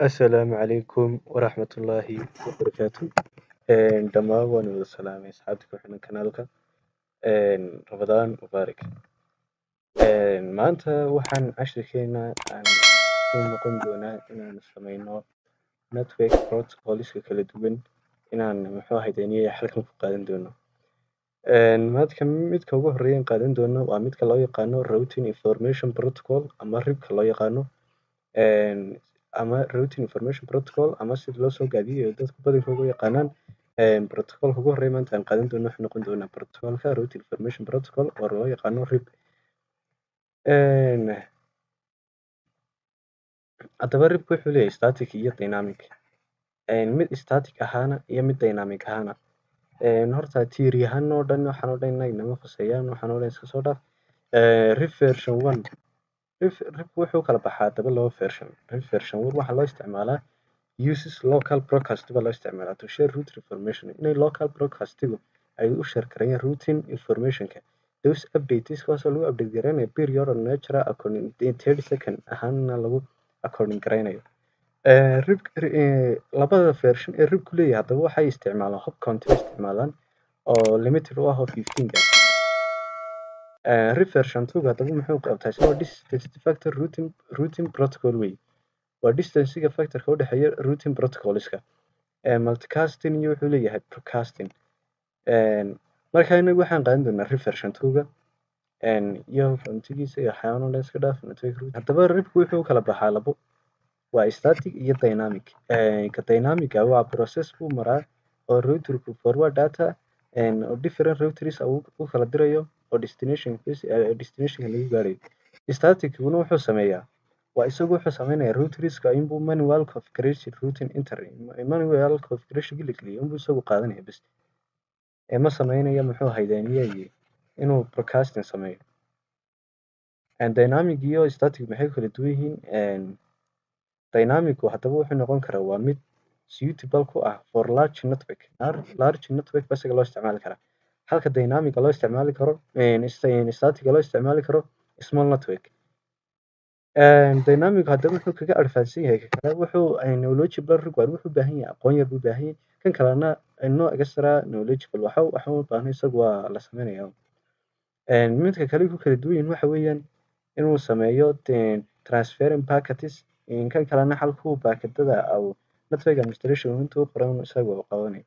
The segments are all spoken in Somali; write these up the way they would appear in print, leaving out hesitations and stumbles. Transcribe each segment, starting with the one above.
Asalaamu calaykum waraxmatullaahi wabarakaatu. Dhammaan waan wada salaamay asxaabta ku xiran kanaalka. Ramadaan mubaarak. Maanta waxaan cashirkeena aan ku noqon doonaa inaan sameyno network protocolska kala duwan, inaan muxuu ahaydeniye halkan ku qaadan doono. Maadka midka ugu horeeya aan qaadan doono waa midka loo yaqaano Routing Information Protocol ama RIP-ka loo yaqaano, ama Routing Information Protocol, ama sida loo soo gaabiyo dadku badankooda u yaqaanaan. Protocolka ugu horeeya maanta aan qaadan doono wuxuu noqon doonaa protocolka Routing Information Protocol oo loo yaqaano RIP. Haddaba RIP wuxuu leeyahay static iyo dynamic, mid static ahaana iyo mid dynamic ahaana. Horta theory ahaan oo dhan waxaan oo dhan innaga inama khuseeyaan, waxaan oo dhan iska soo dhaaf. RIP version 1, RIP wuxuu kala baxaa haddaba laba version. RIP version 1 waxaa loo isticmaalaa uses local broadcast baa loo isticmaalaa to share router information, inay local broadcastigu ay u share gareeyaan routing informationka. Those updates kuwaasoo lagu update gareynayo period on natural according 30 second ahaana lagu according gareynayo. RIP labada version ee RIP ku leeyahay haddaba waxay isticmaalaan hop count bay isticmaalaan oo limited u ah oo 15 gaarsiisan. RIP version 2 haddaba muxuu qabtaa? Isagoo distance factor routing protocol wey, waa distancega factorka u dhexeeya routing protocolska. Multicasting iyo wuxuu leeyahay broadcasting. Marka inagu waxaan qaadan doonaa RIP version 2-ga iyo frontigiisa iyo waxyaabo dhan iska dhaaf network routing. Haddaba RIP wuxuu kala baxaa labo, waa static iyo dynamic. Ka dynamic waa process buu maraa oo routerku forward data oo different routers u kala dirayo oo destinationka lagu gaarayo. Staticguna wuxuu sameeyaa waa isagu wuxuu sameynayaa routerska inbuu manual configuration routing inter manual configuration la geliyo inbuu isagu qaadanaya bas, ma sameynayo muxuu haydaaniyay inuu broadcasting sameeyo. Dynamic iyo static maxay kala duwan yihiin? Dynamic haddaba wuxuu noqon karaa waa mid suitable ku ah for large network, large network baa isaga loo isticmaali karaa, halka dynamic loo isticmaali karo static loo isticmaali karo small network. Dynamic haddaba wuxuu kaga advanced yahay ka kale, wuxuu knowledgeable required, wuxuu u baahan yahay aqoon yar buu u baahan yahay. Kan kalena no extra knowledgeable, waxa uma baahna, isagu waa la sameynaya. Midka kale ku kala duwan yihiin waxa weeyaan inuu sameeyo transferring packets, kan kalena halkuu packetada au network administration intuu qoran isagu uu qabanayo.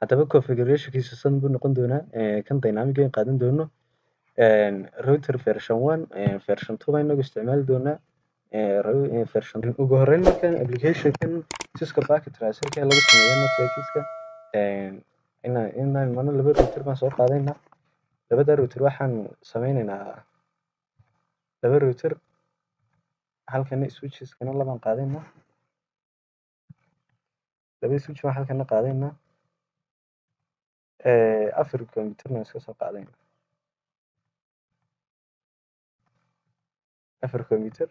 Haddaba configurationkiisa san buu noqon doonaa kan dynamic aan qaadan doono. Router version 1, version 2 baan inagu isticmaali doonaa. Version ugu horreyn markan applicationkan Cisco Packet Tracerka lagu sameeyo networkiska, inaan imano laba router baan soo qaadaynaa. Labada router waxaan sameynaynaa laba router, halkana switcheskana labaan qaadaynaa, laba switch baan halkana qaadaynaa, afar computerna iska soo qaadaynaa, afar computer.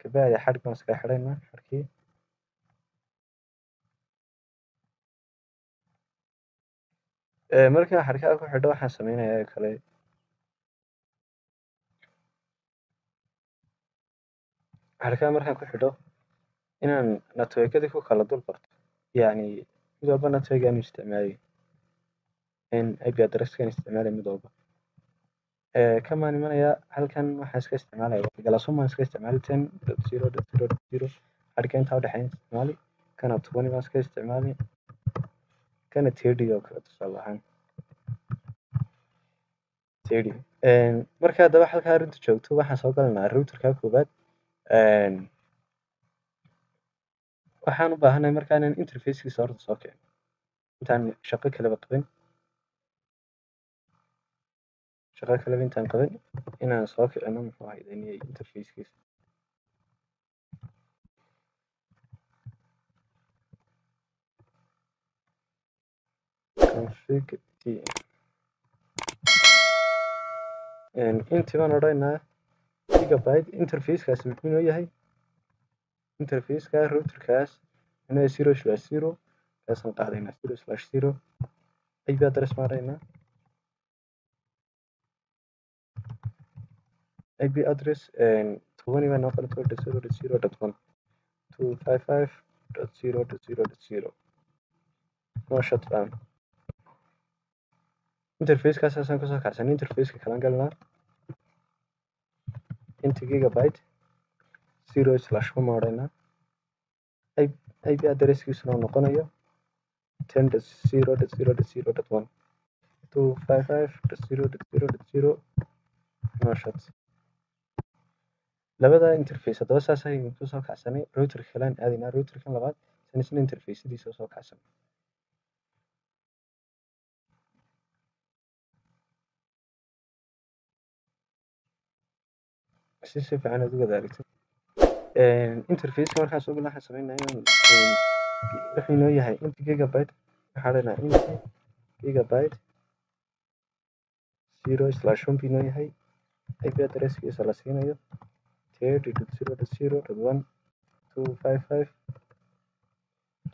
Kabacdi xadhig baan iskaga xidhaynaa xadhkii. Markaan xadhkaha ku xidho waxaan sameynayaa kale xadhkaha markaan ku xidho inaan networkadii ku kala dul barto, yacni mid walba network aan isticmaalay, IP address-kan isticmaalay mid walba. Kamaan imanayaa halkan waxaan iska isticmaalaya galasum baan iska isticmaali 10.0.0.0, xadhka intaa udhexeyn isticmaali, kana 20 baan iska isticmaali, kana 30 oo kale tusaale ahaan 30. Marka haddaba halkaa arrintu joogto waxaan soo galanaa routerka koowaad. Waxaan u baahanahay markaa inaan interfacekiisa horta soo kicino intaan shaqo kaleba qabin, shaqo kaleba intaan qabin inaan soo kicino muxuu ahaydeniye interfacekiisa. Config t intii baan odhanaynaa gigabyte. Interfacekaasi muxuu inoo yahay? Interfaceka routerkaas inoo 0/0 kaasaan qaadaynaa 0/0. IP address baan odhanaynaa, IP address 20 baa noo qoran 2.0.0.1 255.0.0.0 no shutdown. Interface-kaas saasaan kusoo kacsanay. Interface-ka kalaan galinaa int gigabyte 0/1 baan odhanaynaa. IP address-kiisuna uu noqonayo 10.0.0.0.1 255.0.0.0 no shut. Labada interface haddaba saas ayaynu kusoo kacsanay. Router kalaan aadaynaa, router-kan labaad san isna interface-diisa usoo kacsanay. Si fiican aad u wada aragtid. Interface-ka markaan soo galno waxaan sameynaa inaan wuxuu inoo yahay int gigabyte, waxaan odhanaynaa int gigabyte 0/1 buu inoo yahay. IP address-kiisa la siinayo 30.0.0.1 255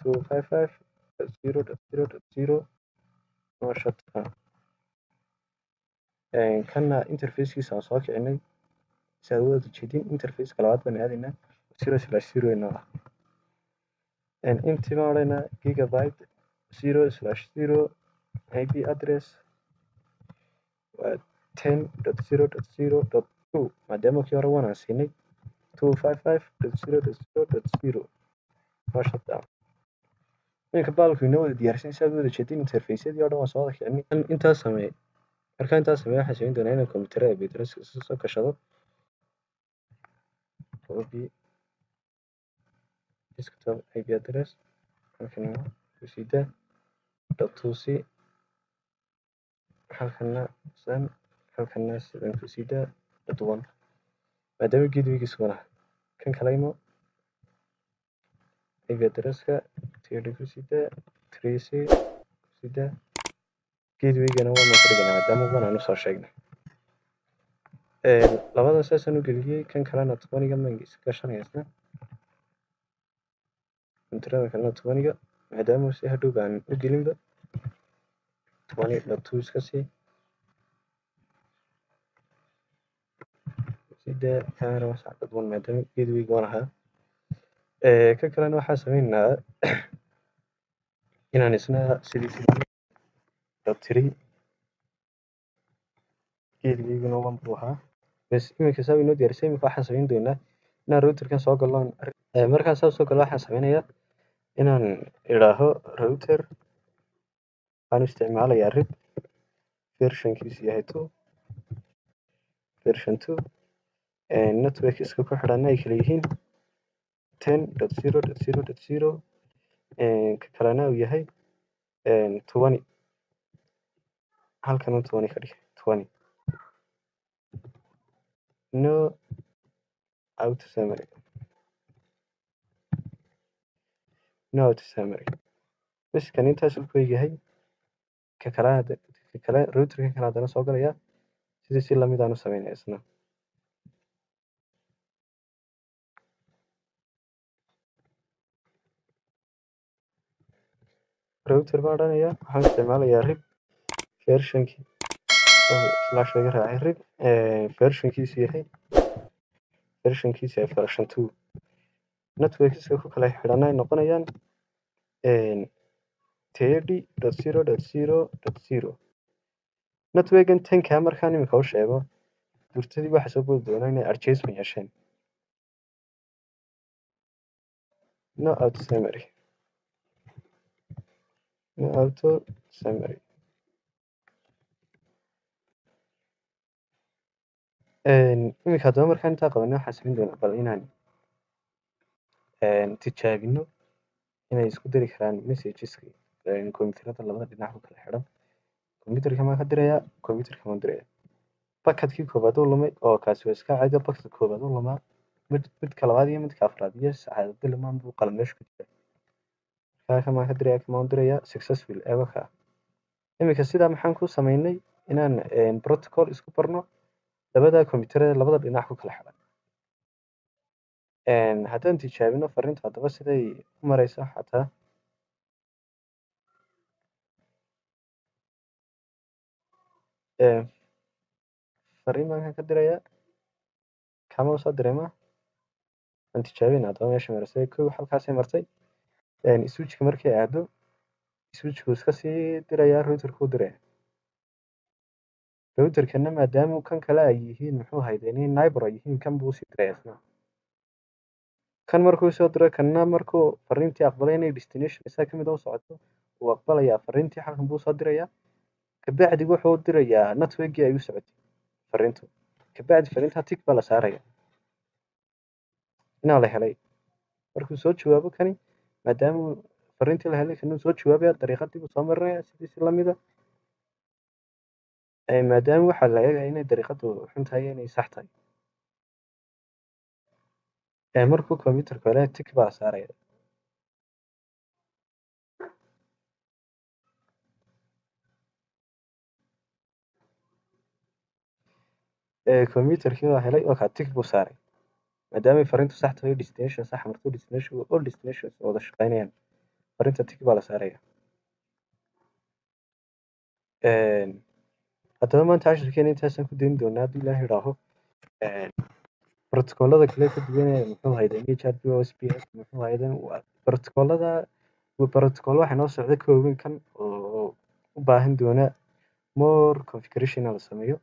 255.0.0.0 no shutdown. Kanna interface-kiisa waan soo kicinay si aad u wada jeedin. Interface-ka labaad baan aadaynaa 0/0 inoo ah. Int baan odhanaynaa gigabyte 0/0 IP address waa 10.0.0.2 maadaama kii hore 1 aan siinay 255.0.0.0 no shutdown. Iminka baalku inoo wada diyaarsan si aad u wada jeedin. Interface-yadii oo dhan waan soo wada kicinay. Intaas sameey. Markaan intaas sameeyo waxaan samayn doonaa inaan kombiyuutarada IP address soo gashado. Copy desktop IP address halkan ku sida .2c halkana san halkana sidan ku sida .1 maadaama gateway-giisu walaha kan kala imo IP address-ka 3 ku sida 3c ku sida gateway-gana 1 baan ka dhiganaa maadaama 1 aan usoo sheegnay. Labadan saasaan u geliyey. Kan kalena 20-ga baan gashanaya isna. Kombiyuutarada kalena 20-ga maadaama si hadhow baan u gelinba 20.2 iska sii sida kaana wasac .1 maadaama gateway-ga 1 ahaa. Kan kalena waxaan sameynaynaa inaan isna sidii .3 gateway-guna 1 buu ahaa. Bas iminka saa inoo diyaarisay. Iminka waxaan samayn doonaa inaan router-kan soo galno. Markaan saa soo galo waxaan sameynayaa inaan idhaaho router waxaan isticmaalayaa RIP version-kiisu yahay 2 version 2 network iska ku xidhan ay kala yihiin 10.0.0.0 ka kalena uu yahay 20 halkan 20 ka dhig 20 no auto summary no auto summary. Bas kan intaas uu ku yahay. Ka kale router-ka kale haddana soo galaya sidii si lamid aan u sameynaya isna. Router baan odhanayaa waxaan isticmaalayaa RIP version-kii slash laga raacay RIP version-kiisu yahay version 2 networks-ka ku kala xidhan ay noqonayaan 30.0.0.0 network-gan 10-ka markaan iminka u sheego durtadii waxa soo boodi doona inay adjustment yeesheen. No auto summary no auto summary. Iminka haddaba markaan intaa qabanay waxaan samayn doonaa bal inaan tijaabino inay isku diri karaan messages-ka kombiyuutarada labada dhinac ku kala xidhan. Kombiyuutarka maan ka dirayaa, kombiyuutarka maan dirayaa. Bucket-kii koowaad uu lumay oo kaasi waa iska caadi. Bucket koowaad uu lumaa, midka labaad iyo midka afraad iyo saddexaad haddii lumaan buu qalan meesha ku jira. Markaa kan maan ka dirayaa, kan maan dirayaa successful eego ka. Iminka sidaa maxaan ku sameynay inaan protocol isku barno labada kombiyuutarada labada dhinac ku kala xidhan. Haddaan tijaabino fariinta haddaba siday u mareyso xataa fariin baan kan ka dirayaa, kama soo diray ma Aan tijaabin haddaba meesha marisay. Kow, halkaasay martay. Switchka markay aado, switchku iska sii dirayaa, routerku u diraya. Routerkana maadaama kan kale ay yihiin, muxuu hayday, neighbor ay yihiin, kan buu usii diraya isna. Kan markuu soo diro, kanna markuu fariintii aqbalay inay destination isaga kamid ah u socoto, wuu aqbalayaa fariintii, halkan buu soo dirayaa. Kabacdi wuxuu u dirayaa networkii ay u socotay fariintu. Kabacdi fariinta tick baa la saaraya inaa la helay. Markuu soo jawaabo kani, maadaama fariintii la helay, kanuu soo jawaabaya, dariiqadii buu soo marinaya sidiisi lamida. Maadaama waxaa la eegaya inay dariiqadu xun tahay inay sax tahay. Markuu computerka hele, tick baa la saaraya. Computerkii waa helay, waa kaa, tick buu saaray maadaama fariintu sax tahay, destination sax marto, destination, all destinations wada shaqeynayaan, fariinta tick baa la saaraya. Haddaba maanta cashirkeena intaasaan ku dayn doonaa, haddii Ilaahay idhaaho. Protocollada kale ka duwan ee, muxuu hayday, EIGRP, OSPF, muxuu hayday, protocollada, protocol waxaa noo socda ka waaweyn kan oo u baahan doona more configuration la sameeyo.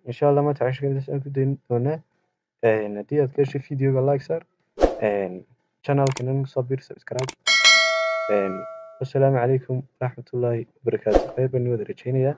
Insha Allah maanta cashirkeena intaasaan ku dayn doonaa. Haddii aad ka heshay videoga, like saar, channelkana soo bir subscribe. Wassalaamu calaykum waraxmatullaahi wabarakaatu. Khayr baan wada rajeynayaa.